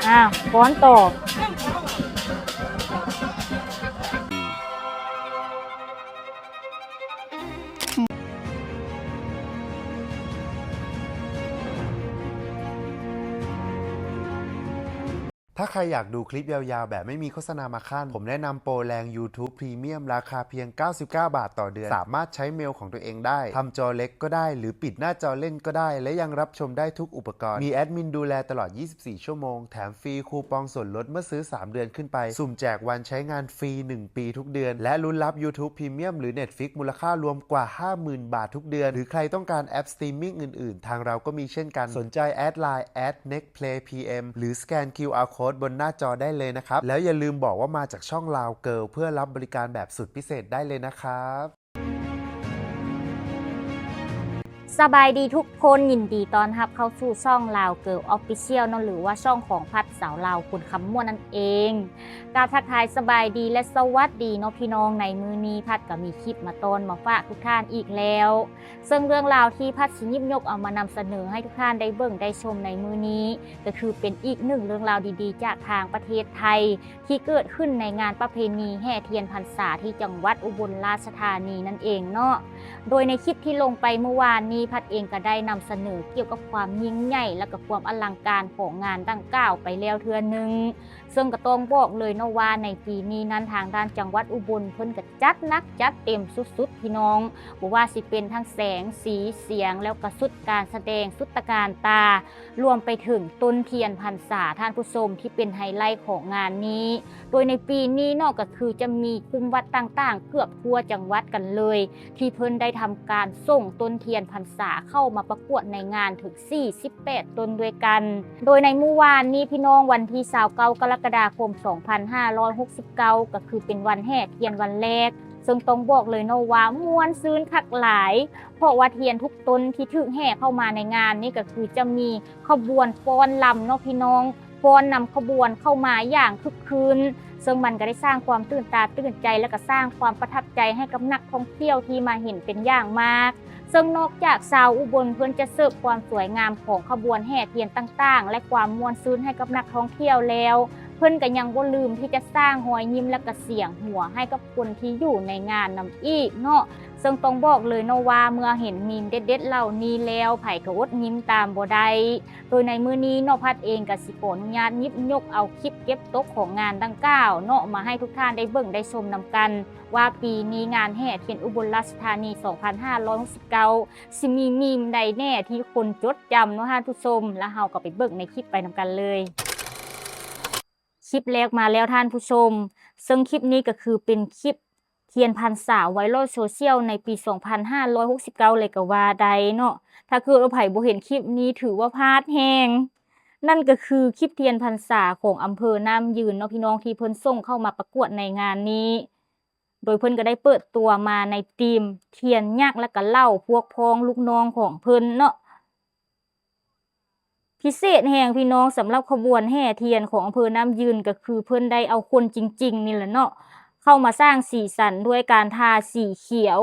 ອ້າວ ຟ້ອນຕໍ່. ຖ້າໃຄຢາກດູຄລິບຍາວໆ ແບບໄມ່ມີໂຄສະນາມາຂັ້ນ, ຜົມແນະນຳໂປຣແລງ YouTube Premium ລາຄາພຽງເກົ້າສິບເກົ້າບາດຕໍ່ເດືອນ, ສາມາດໃຊ້ເມວຂອງຕົວເອງໄດ້, ທຳຈໍເລັກກໍໄດ້ ຫຼື ປິດໜ້າຈໍເຫຼັ້ນກໍໄດ້ ແລະ ຍັງຮັບຊົມໄດ້ທຸກອຸປະກອນ. ມີແອດມິນດູແລຕະຫຼອດຊາວສີ່ຊົ່ວໂມງ, ແຖມຟຣີຄູປອງສ່ວນລົດເມື່ອຊື້ສາມເດືອນຂຶ້ນໄປ, ສຸ່ມແຈກວັນໃຊ້ງານຟຣີໜຶ່ງປີທຸກເດືອນ ແລະ ລຸ້ນຮັບ YouTube Premium ຫຼື Netflix ມູນລະຄ່າລວມກວ່າຫ້າໝື່ນບາດທຸກເດືອນ, ຫຼື ໃຄຕ້ອງການແອັບສະຕຣີມມິງອື່ນໆ ທາງເຮົາກໍມີເຊັ່ນກັນ. ສົນໃຈແອດ Line at Next Play ພີເອັມ ຫຼື ສະແກນ ຄິວອາ ໂຄດ ບົນໜ້າຈໍໄດ້ເລີຍນະຄັບ. ແລ້ວຢ່າລືມບອກວ່າມາຈາກຊ່ອງ Lao Girl ເພື່ອຮັບບໍລິການແບບສຸດພິເສດໄດ້ເລີຍນະຄັບ. ສະບາຍດີທຸກຄົນ, ຍິນດີຕ້ອນຮັບເຂົ້າສູ່ຊ່ອງ Lao Girl Official ເນາະ ຫຼືວ່າຊ່ອງຂອງພັດສາວລາວຄົນຄຳມ່ວນນັ້ນເອງ. ກາບທັກທາຍສະບາຍດີ ແລະ ສະຫວັດດີເນາະພີ່ນ້ອງ, ໃນມື້ນີ້ພັດກໍມີຄລິບມາຕ້ອນມາຝາກທຸກທ່ານອີກແລ້ວ. ເຊິ່ງເລື່ອງລາວທີ່ພັດຊິຫຍິບຍົກເອົາມານຳສະເໜີໃຫ້ທຸກທ່ານໄດ້ເບິ່ງໄດ້ຊົມໃນມື້ນີ້ ກໍຄືເປັນອີກໜຶ່ງເລື່ອງລາວດີໆຈາກທາງປະເທດໄທ ທີ່ເກີດຂຶ້ນໃນງານປະເພນີແຫ່ທຽນພັນສາທີ່ຈັງຫວັດອຸບົນລາຊະທານີນັ້ນເອງເນາະ. ໂດຍໃນຄລິບທີ່ລົງໄປເມື່ອວານນີ້ ພັດເອງກໍໄດ້ນຳສະເໜີກ່ຽວກັບຄວາມຍິ່ງໃຫຍ່ ແລະ ກໍຄວາມອະລັງການຂອງງານດັ່ງກ່າວໄປແລ້ວເທື່ອໜຶ່ງ. ເຊິ່ງກໍຕ້ອງບອກເລີຍເນາະວ່າ ໃນປີນີ້ນັ້ນ ທາງດ້ານຈັງຫວັດອຸບົນເພິ່ນກໍຈັດໜັກຈັດເຕັມສຸດໆ ພີ່ນ້ອງ, ບໍ່ວ່າຊິເປັນທັງແສງ, ສີ, ສຽງ ແລ້ວກໍຊຸດການສະແດງສຸດຕະການຕາ, ລວມໄປເຖິງຕົ້ນທຽນພັນສາ ທ່ານຜູ້ຊົມ, ທີ່ເປັນໄຮໄລຂອງງານນີ້. ໂດຍໃນປີນີ້ເນາະ ກໍຄືຈະມີຄຸ້ມວັດຕ່າງໆເກືອບທົ່ວຈັງຫວັດກັນເລີຍ ທີ່ເພິ່ນໄດ້ທຳການສົ່ງຕົ້ນທຽນພັນສາເຂົ້າມາປະກວດໃນງານເຖິງສີ່ສິບແປດຕົ້ນດ້ວຍກັນ. ໂດຍໃນມື້ວານນີ້ພີ່ນ້ອງ, ວັນທີຊາວເກົ້າ ກໍລະກະດາຄົມ ສອງພັນຫ້າຮ້ອຍຫົກສິບເກົ້າ ກໍຄືເປັນວັນແຫ່ທຽນວັນແລກ, ເຊິ່ງຕ້ອງບອກເລີຍເນາະວ່າມ່ວນຊື່ນຄັກຫຼາຍ, ເພາະວ່າທຽນທຸກຕົ້ນທີ່ຖືກແຫ່ເຂົ້າມາໃນງານນີ້ ກໍຄືຈະມີຂະບວນຟ້ອນລຳເນາະພີ່ນ້ອງ, ຟ້ອນນຳຂະບວນເຂົ້າມາຢ່າງຄຶກຄື້ນ, ເຊິ່ງມັນກໍໄດ້ສ້າງຄວາມຕື່ນຕາຕື່ນໃຈ ແລະ ກໍສ້າງຄວາມປະທັບໃຈໃຫ້ກັບນັກທ່ອງທ່ຽວທີ່ມາເຫັນເປັນຢ່າງມາກ. ເຊິ່ງນອກຈາກຊາວອຸບົນເພິ່ນຈະເສີບຄວາມສວຍງາມຂອງຂະບວນແຫ່ທຽນຕ່າງໆ ແລະ ຄວາມມ່ວນຊື່ນໃຫ້ກັບນັກທ່ອງທ່ຽວແລ້ວ, ເພິ່ນກໍຍັງບໍ່ລືມທີ່ຈະສ້າງຮອຍຍິ້ມ ແລະ ກະສຽງຫົວໃຫ້ກັບຄົນທີ່ຢູ່ໃນງານນຳອີກເນາະ. ເຊິ່ງຕ້ອງບອກເລີຍເນາະວ່າ ເມື່ອເຫັນມີມເດັດໆເຫຼົ່ານີ້ແລ້ວ ໃຜກໍອົດຍິ້ມຕາມບໍ່ໄດ້. ໂດຍໃນມື້ນີ້ເນາະ ພັດເອງກໍຊິຂໍອະນຸຍາດຫຍິບຍົກເອົາຄລິບເກັບຕົກຂອງງານດັ່ງກ່າວເນາະ ມາໃຫ້ທຸກທ່ານໄດ້ເບິ່ງໄດ້ຊົມນຳກັນ ວ່າປີນີ້ງານແຫ່ທຽນອຸບົນລາຊະທານີ ສອງພັນຫ້າຮ້ອຍຫົກສິບເກົ້າ ຊິມີມີມໃດແດ່ທີ່ຄົນຈົດຈຳເນາະທ່ານຜູ້ຊົມ, ແລ້ວເຮົາກໍໄປເບິ່ງໃນຄລິບໄປນຳກັນເລີຍ. ຄລິບແລກມາແລ້ວທ່ານຜູ້ຊົມ, ເຊິ່ງຄລິບນີ້ກໍຄືເປັນຄລິບທຽນພັນສາໄວຣັລໂຊຊຽວໃນປີສອງພັນຫ້າຮ້ອຍຫົກສິບເກົ້າເລີຍກໍວ່າໄດ້ເນາະ. ຖ້າເກີດວ່າໃຜບໍ່ເຫັນຄລິບນີ້ ຖືວ່າພາດແຮງ. ນັ້ນກໍຄືຄລິບທຽນພັນສາຂອງອຳເພີນ້ຳຢືນເນາະພີ່ນ້ອງ, ທີ່ເພິ່ນສົ່ງເຂົ້າມາປະກວດໃນງານນີ້. ໂດຍເພິ່ນກໍໄດ້ເປີດຕົວມາໃນທີມທຽນຍັກ ແລະ ກະເຫຼົ່າພວກພ້ອງລູກນ້ອງຂອງເພິ່ນເນາະ. ພິເສດແຮງພີ່ນ້ອງ, ສຳລັບຂະບວນແຫ່ທຽນຂອງອຳເພີນ້ຳຢືນ ກໍຄືເພິ່ນໄດ້ເອົາຄົນຈິງໆນີ້ແຫຼະເນາະ ເຂົ້າມາສ້າງສີສັນດ້ວຍການທາສີຂຽວ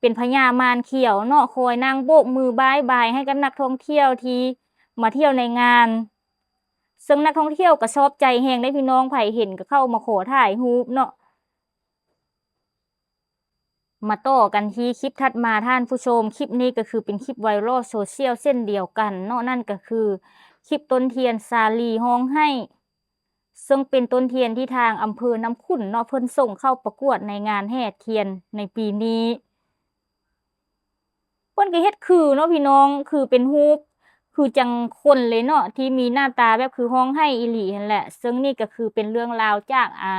ເປັນພະຍາມ່ານຂຽວເນາະ, ຄອຍນັ່ງໂບກມືບາຍບາຍໃຫ້ກັບນັກທ່ອງທ່ຽວທີ່ມາທ່ຽວໃນງານ. ເຊິ່ງນັກທ່ອງທ່ຽວກໍຊອບໃຈແຮງເດ້ພີ່ນ້ອງ, ໃຜເຫັນກໍເຂົ້າມາຂໍຖ່າຍຮູບເນາະ. ມາຕໍ່ກັນທີ່ຄລິບຖັດມາທ່ານຜູ້ຊົມ, ຄລິບນີ້ກໍຄືເປັນຄລິບໄວຣັລໂຊຊຽວເຊັ່ນດຽວກັນເນາະ, ນັ້ນກໍຄືຄລິບຕົ້ນທຽນສາລີຮ້ອງໄຫ້ ເຊິ່ງເປັນຕົ້ນທຽນທີ່ທາງອຳເພີນ້ຳຂຸ້ນເນາະ ເພິ່ນສົ່ງເຂົ້າປະກວດໃນງານແຫ່ທຽນໃນປີນີ້. ເພິ່ນກໍເຮັດຄືເນາະພີ່ນ້ອງ, ຄືເປັນຮູບ ຄືຈັ່ງຄົນເລີຍເນາະ ທີ່ມີໜ້າຕາແບບຄືຮ້ອງໄຫ້ອີ່ຫຼີຫັ້ນແຫຼະ. ເຊິ່ງນີ້ກໍຄືເປັນເລື່ອງລາວຈາກ ອາ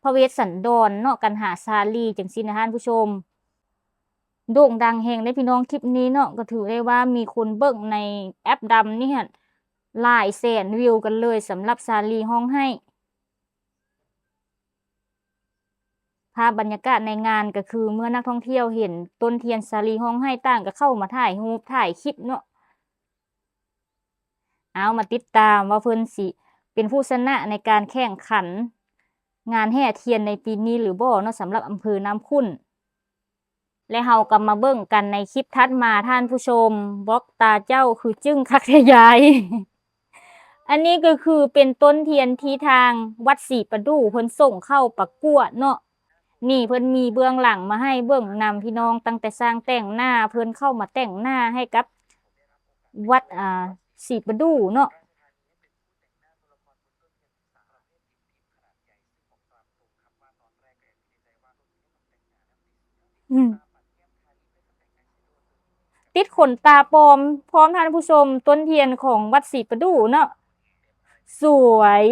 ພະເວດສັນດອນເນາະ ກັນຫາສາລີ ຈັ່ງຊີ້ນະທ່ານຜູ້ຊົມ. ໂດ່ງດັງແຮງເດ້ພີ່ນ້ອງ ຄລິບນີ້ເນາະ, ກໍຖືໄດ້ວ່າມີຄົນເບິ່ງໃນແອັບດຳນີ້ຫັ້ນຫຼາຍແສນວິວກັນເລີຍ ສຳລັບສາລີຮ້ອງໄຫ້. ພາບບັນຍາກາດໃນງານກໍຄື ເມື່ອນັກທ່ອງທ່ຽວເຫັນຕົ້ນທຽນສາລີຮ້ອງໄຫ້ ຕ່າງກໍເຂົ້າມາຖ່າຍຮູບຖ່າຍຄລິບເນາະ. ເອົາ ມາຕິດຕາມວ່າເພິ່ນຊິເປັນຜູ້ຊະນະໃນການແຂ່ງຂັນງານແຫ່ທຽນໃນປີນີ້ຫຼືບໍ່ເນາະ ສຳລັບອຳເພີນ້ຳຂຸ້ນ. ແລະ ເຮົາກໍມາເບິ່ງກັນໃນຄລິບຖັດມາທ່ານຜູ້ຊົມ, ບລັອກຕາເຈົ້າຄືຈຶ້ງຄັກແທ້ຍາຍ. ອັນນີ້ກໍຄືເປັນຕົ້ນທຽນທີ່ທາງວັດສີປະດູ່ເພິ່ນສົ່ງເຂົ້າປະກວດເນາະ. ນີ້ເພິ່ນມີເບື້ອງຫຼັງມາໃຫ້ເບິ່ງນຳ ພີ່ນ້ອງ, ຕັ້ງແຕ່ຊ່າງແຕ່ງໜ້າເພິ່ນເຂົ້າມາແຕ່ງໜ້າໃຫ້ກັບວັດ ອ່າ ສີປະດູ່ເນາະ. ອືມ ຕິດຂົນຕາປອມພ້ອມທ່ານຜູ້ຊົມ, ຕົ້ນທຽນຂອງວັດສີປະດູ່ເນາະ ສວຍ.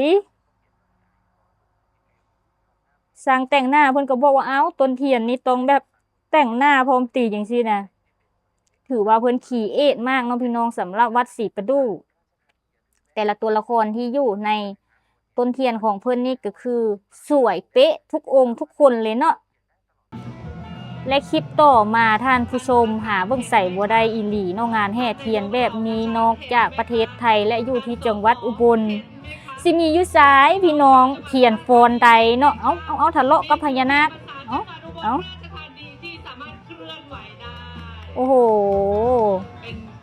ຊ່າງແຕ່ງໜ້າເພິ່ນກໍບອກວ່າ ອ້າວ ຕົ້ນທຽນນີ້ຕ້ອງແບບແຕ່ງໜ້າພ້ອມຕີຈັ່ງຊີ້ນະ. ຖືວ່າເພິ່ນຄຣີເອດມາກເນາະ ພີ່ນ້ອງ, ສຳລັບວັດສີປະດູ່. ແຕ່ລະຕົວລະຄອນທີ່ຢູ່ໃນຕົ້ນທຽນຂອງເພິ່ນນີ້ກໍຄືສວຍເປະທຸກອົງທຸກຄົນເລີຍເນາະ. ແລະ ຄລິບຕໍ່ມາທ່ານຜູ້ຊົມ ຫາເບິ່ງໃສບໍ່ໄດ້ອີ່ຫຼີເນາະ, ງານແຫ່ທຽນແບບນີ້ນອກຈາກປະເທດໄທ ແລະ ຢູ່ທີ່ຈັງຫວັດອຸບົນ ຊິມີຢູ່ໃສພີ່ນ້ອງ? ທຽນຟອນໃດເນາະ? ເອົາ ເອົາ ເອົາ ທະເລາະກັບພະຍານາກ ເອົາ ເອົາ. ໂອ້ໂຫ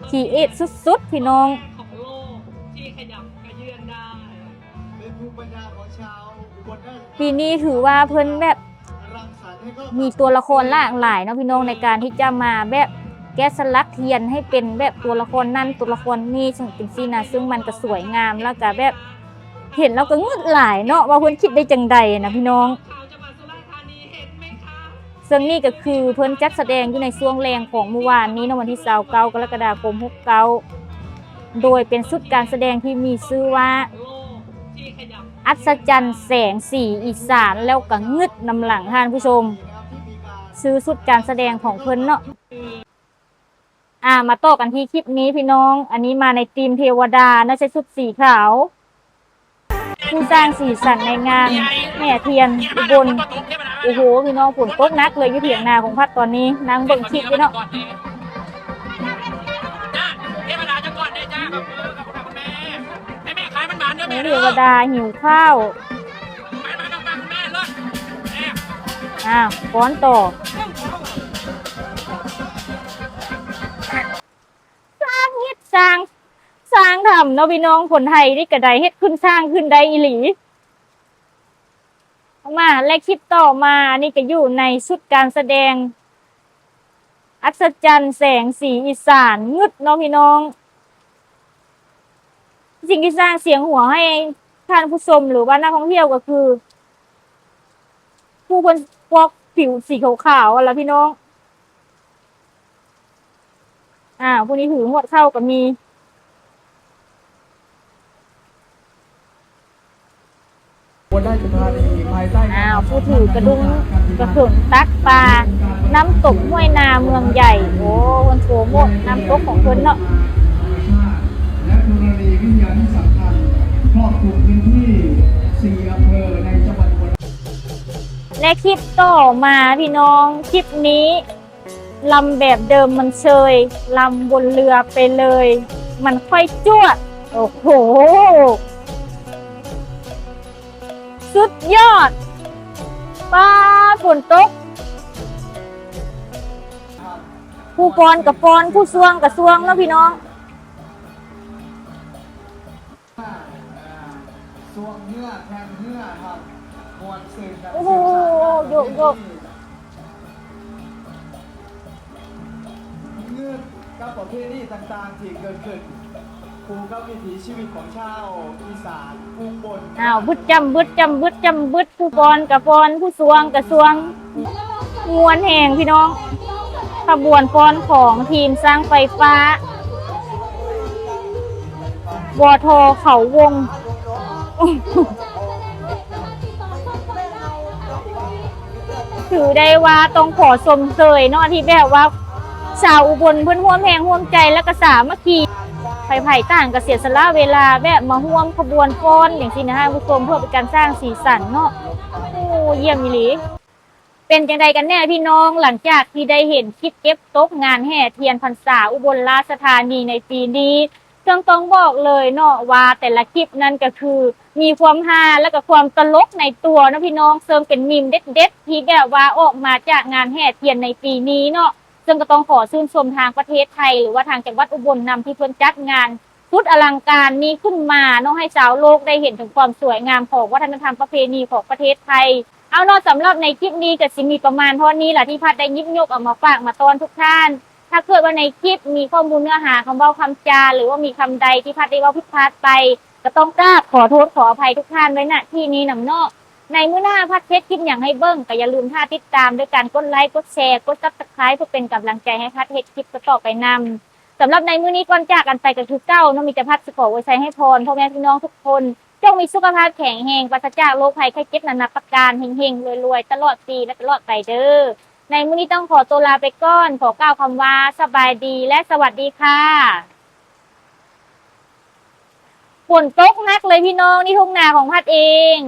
ຄຣີເອດສຸດໆ ພີ່ນ້ອງ. ປີນີ້ຖືວ່າເພິ່ນແບບມີຕົວລະຄອນຫຼາກຫຼາຍເນາະ ພີ່ນ້ອງ, ໃນການທີ່ຈະມາແບບແກະສະຫຼັກທຽນໃຫ້ເປັນແບບຕົວລະຄອນນັ້ນຕົວລະຄອນນີ້ ຈັ່ງ ຈັ່ງຊີ້ນະ, ເຊິ່ງມັນກໍສວຍງາມ ແລ້ວກໍແບບເຫັນແລ້ວກໍງຶດຫຼາຍເນາະ ວ່າເພິ່ນຄິດໄດ້ຈັ່ງໃດນະ ພີ່ນ້ອງ. ເຊິ່ງນີ້ກໍຄືເພິ່ນຈັດສະແດງຢູ່ໃນຊ່ວງແລງຂອງມື້ວານນີ້ເນາະ, ວັນທີຊາວເກົ້າ ກໍລະກະດາຄົມ ຫົກເກົ້າ ໂດຍເປັນຊຸດການສະແດງທີ່ມີຊື່ວ່າ ອັດສະຈັນແສງສີອີສານ ແລ້ວກໍງຶດນຳຫຼັງທ່ານຜູ້ຊົມ, ຊື່ຊຸດການສະແດງຂອງເພິ່ນເນາະ. ອ່າ ມາຕໍ່ກັນທີ່ຄລິບນີ້ພີ່ນ້ອງ, ອັນນີ້ມາໃນທີມເທວະດາເນາະ, ໃສ່ຊຸດສີຂາວ. ຜູ້ສ້າງສີສັນໃນງານແຫ່ທຽນອຸບົນ. ໂອ້ໂຫ ພີ່ນ້ອງ, ຝົນຕົກໜັກເລີຍຢູ່ຖຽງນາຂອງພັດຕອນນີ້, ນັ່ງເບິ່ງຄລິບຢູ່ເນາະ. ເທວະດາຫິວຂ້າວ. ອ້າວ ຟ້ອນຕໍ່. ສ້າງເຮັດ ສ້າງ ສ້າງທຳເນາະພີ່ນ້ອງ, ຄົນໄທນີ້ກະໄດ້ເຮັດຂຶ້ນ ສ້າງຂຶ້ນໄດ້ອີ່ຫຼີ. ມາ ແລະ ຄລິບຕໍ່ມາ ອັນນີ້ກະຢູ່ໃນຊຸດການສະແດງ ອັດສະຈັນແສງສີອີສານງຶດເນາະພີ່ນ້ອງ. ສິ່ງທີ່ສ້າງສຽງຫົວໃຫ້ທ່ານຜູ້ຊົມ ຫຼືວ່ານັກທ່ອງທ່ຽວ ກໍຄື ຜູ້ເພິ່ນຟອກຜິວສີຂາວໆ ຫັ້ນລະພີ່ນ້ອງ. ອ້າວ ຜູ້ນີ້ຖືຫວດເຂົ້າກໍມີ. ອ້າວ ຜູ້ຖືກະດຸງກະເຖິງຕັກປາ ນ້ຳຕົກຫ້ວຍນາເມືອງໃຫຍ່. ໂອ້ ເພິ່ນໂປຣໂມດນ້ຳຕົກຂອງເພິ່ນເນາະ. ແລະ ຄລິບຕໍ່ມາພີ່ນ້ອງ, ຄລິບນີ້ລຳແບບເດີມມັນເຊີຍ ລຳບົນເຮືອໄປເລີຍ ມັນຄ່ອຍຈວດ. ໂອ້ໂຫ ສຸດຍອດ ປ້າ ຝົນຕົກ. ຜູ້ຟ້ອນກະຟ້ອນ ຜູ້ຊ່ວງກະຊ່ວງເນາະພີ່ນ້ອງ. ຊ່ວງເຮືອ ແຂ່ງເຮືອ ໂອ້ໂຫ ໂຍກໆ. ເງິນກັບປະເພນີຕ່າງໆທີ່ເກີດຂຶ້ນຄູ່ກັບວິຖີຊີວິດຂອງຊາວອີສານອຸບົນ. ອ້າວ ບຶດຈຳບຶດຈຳບຶດຈຳບຶດ ຜູ້ຟ້ອນກະຟ້ອນ ຜູ້ຊ່ວງກະຊ່ວງ ມ່ວນແຮງພີ່ນ້ອງ. ຂະບວນຟ້ອນຂອງທີມຊ່າງໄຟຟ້າ ວທ ເຂົາວົງ. ຖືໄດ້ວ່າຕ້ອງຂໍຊົມເຊີຍເນາະ ທີ່ແບບວ່າຊາວອຸບົນເພິ່ນຮ່ວມແຮງຮ່ວມໃຈ ແລ້ວກະສາມັກຄີ ໃຜໆຕ່າງກະເສຍສະຫຼະເວລາແບບມາຮ່ວມຂະບວນຟ້ອນຈັ່ງຊີ້ນະທ່ານຜູ້ຊົມ ເພື່ອເປັນການສ້າງສີສັນເນາະ. ໂອ້ ຢ້ຽມອີ່ຫຼີ. ເປັນຈັ່ງໃດກັນແນ່ພີ່ນ້ອງ ຫຼັງຈາກທີ່ໄດ້ເຫັນຄລິບເກັບຕົກງານແຫ່ທຽນພັນສາອຸບົນລາຊະທານີໃນປີນີ້? ເຊິ່ງຕ້ອງບອກເລີຍເນາະວ່າແຕ່ລະຄລິບນັ້ນກະຄືມີຄວາມຮາ ແລະກະຄວາມຕະຫຼົກໃນຕົວເນາະພີ່ນ້ອງ, ເຊິ່ງເປັນມີມເດັດໆ ທີ່ແບບວ່າອອກມາຈາກງານແຫ່ທຽນໃນປີນີ້ເນາະ. ເຊິ່ງກະຕ້ອງຂໍຊື່ນຊົມທາງປະເທດໄທ ຫຼືວ່າທາງຈັງຫວັດອຸບົນນຳ ທີ່ເພິ່ນຈັດງານ ສຸດອະລັງການນີ້ຂຶ້ນມາເນາະ ໃຫ້ຊາວໂລກໄດ້ເຫັນເຖິງຄວາມສວຍງາມຂອງວັດທະນະທຳປະເພນີຂອງປະເທດໄທ. ເອົາເນາະ ສຳລັບໃນຄລິບນີ້ກໍຊິມີປະມານເທົ່ານີ້ລະ ທີ່ພັດໄດ້ຫຍິບຍົກເອົາມາຝາກມາຕ້ອນທຸກທ່ານ. ຖ້າເກີດວ່າໃນຄລິບມີຂໍ້ມູນເນື້ອຫາຄຳເວົ້າຄຳຈາ ຫຼືວ່າມີຄຳໃດທີ່ພັດໄດ້ເວົ້າຜິດພາດໄປ ກໍຕ້ອງກາບຂໍໂທດຂໍອະໄພທຸກທ່ານໄວ້ ນະ ທີ່ນີ້ນຳເນາະ. ໃນມື້ໜ້າພັດເຮັດຄລິບຫຍັງໃຫ້ເບິ່ງ ກໍຢ່າລືມຖ້າຕິດຕາມດ້ວຍການກົດໄລ ກົດແຊ ກົດ Subscribe ເພື່ອເປັນກຳລັງໃຈໃຫ້ພັດເຮັດຄລິບຕໍ່ໆໄປນຳ. ສຳລັບໃນມື້ນີ້ກ່ອນຈາກກັນໄປກໍຄືເກົ່າເນາະ ມີແຕ່ພັດຊິຂໍອວຍໄຊໃຫ້ພອນພໍ່ແມ່ພີ່ນ້ອງທຸກຄົນ ຈົ່ງມີສຸຂະພາບແຂງແຮງ ປາສະຈາກໂລກໄພໄຂ້ເຈັບນານາປະການ ເຮັງໆ ລວຍໆ ຕະຫຼອດປີ ແລະ ຕະຫຼອດໄປເດີ້. ໃນມື້ນີ້ຕ້ອງຂໍຕົວລາໄປກ່ອນ ຂໍກ່າວຄຳວ່າ ສະບາຍດີ ແລະ ສະຫວັດດີຄ່ະ. ຝົນຕົກໜັກເລີຍພີ່ນ້ອງ ນີ້ທົ່ງນາຂອງພັດເອງ.